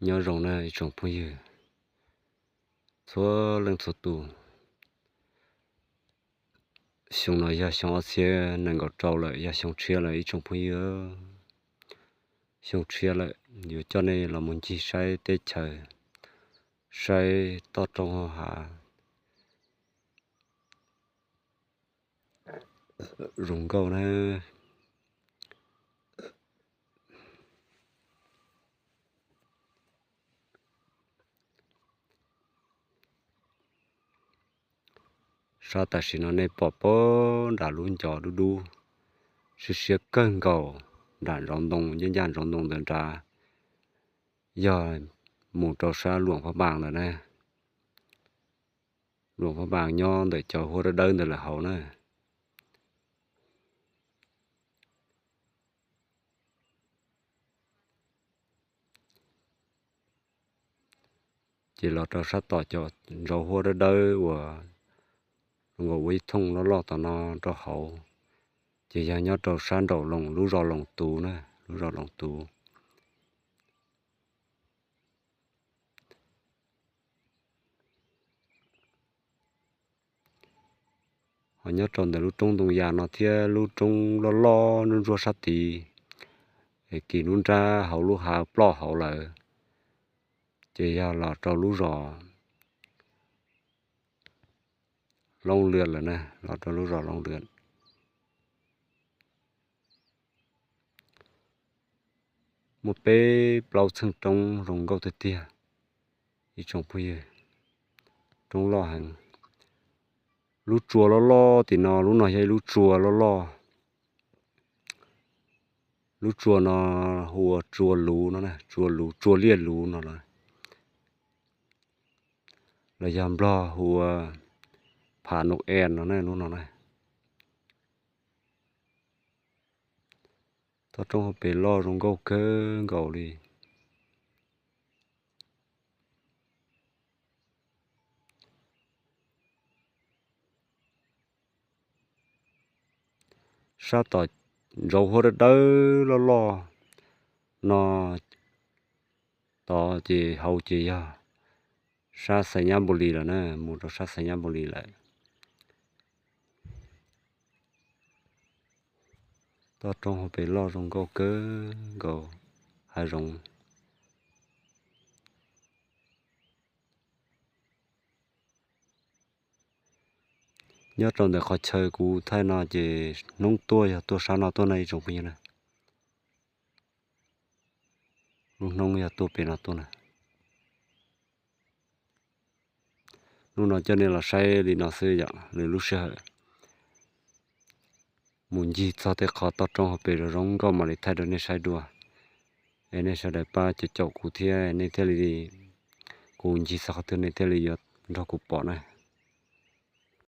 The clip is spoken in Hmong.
Nyob zoo na ib tsoom phooj ywg txhua leej txhua tus. Xyoo no yog xyoo ob txhiab nees nkaum rau lawm, yog xyoo tshiab lawm ib tsoom phooj ywg. Xyoo tshiab lawm, yuav coj nej los mus ncig saib teb chaws, saib toj roob hauv hav zoo nkauj na. Sab tam sim no nej pom pab nram lub ncov dub dub, siab siab kawg nkaus, nram ntsov ntoo, ncaj ncaj ntsov ntoo ntawd nrad, yog mus rau sab Luam Phab Npas ntawd na. Luam Phab Npas nyob ntawm cov huab dawb dawb ntawd lawm hauv na. Ces los rau sab tom cov ntsauv huab dawb dawb uas zoo nkaus ua ib thooj loj loj tom no rau hauv, ces yog nyob rau sab nraum Loos, lub zos Loos Tuv na, lub zos Loos Tuv. Ho nyob rau ntawm lub roob ntoo yas no thiab lub roob loj loj ntsuab ntsuab sab tid, es kis lub nrab hauv lub hav ploj hauv lawm, ces yog los rau lub zos Looj Lwm lawm na, los rau lub zos Looj Lwm. Muaj peb plaub txheej roob zoo nkauj tiag tiag ib tsoom phooj ywg. Roob loj heev. Lub tsua loj loj tim no, lub no yog ib lub tsua loj loj. Lub tsua no hu ua tsua luv no, tsua luv, tsua liaj luv no los, los yog Nplog hu ua Phav Nus Es no na, lub no na. Toj roob hauv pes loj zoo nkauj kawg nkaus li. Sab tom ntsauv huab dawb dawb loj loj no, tod ces hauv ces yog sab Xais Nyab Npus Lis lawm na, mus rau sab Xais Nyab Npus Lis lawm. Toj roob hauv pes loj zoo nkauj kawg nkaus, hav zoov. Nyob rau ntawm qhov chaw kuv thaij no ces hnub tuaj yog tuaj sab no tuaj na ib tsoom phooj ywg na. Lub hnub yog tuaj pem no tuaj na. Hnub no coj nej los saib li no xwb yom, lwm lub sij hawm mus ncig txog tej qhov toj roob hauv pes zoo zoo nkauj mam li thaij rau nej saib dua. Es nej sawv daws pab caum caum kuv thiab nej thiaj li, kuv ncig txog qhov twg nej thiaj li yuav nrog kuv pom na.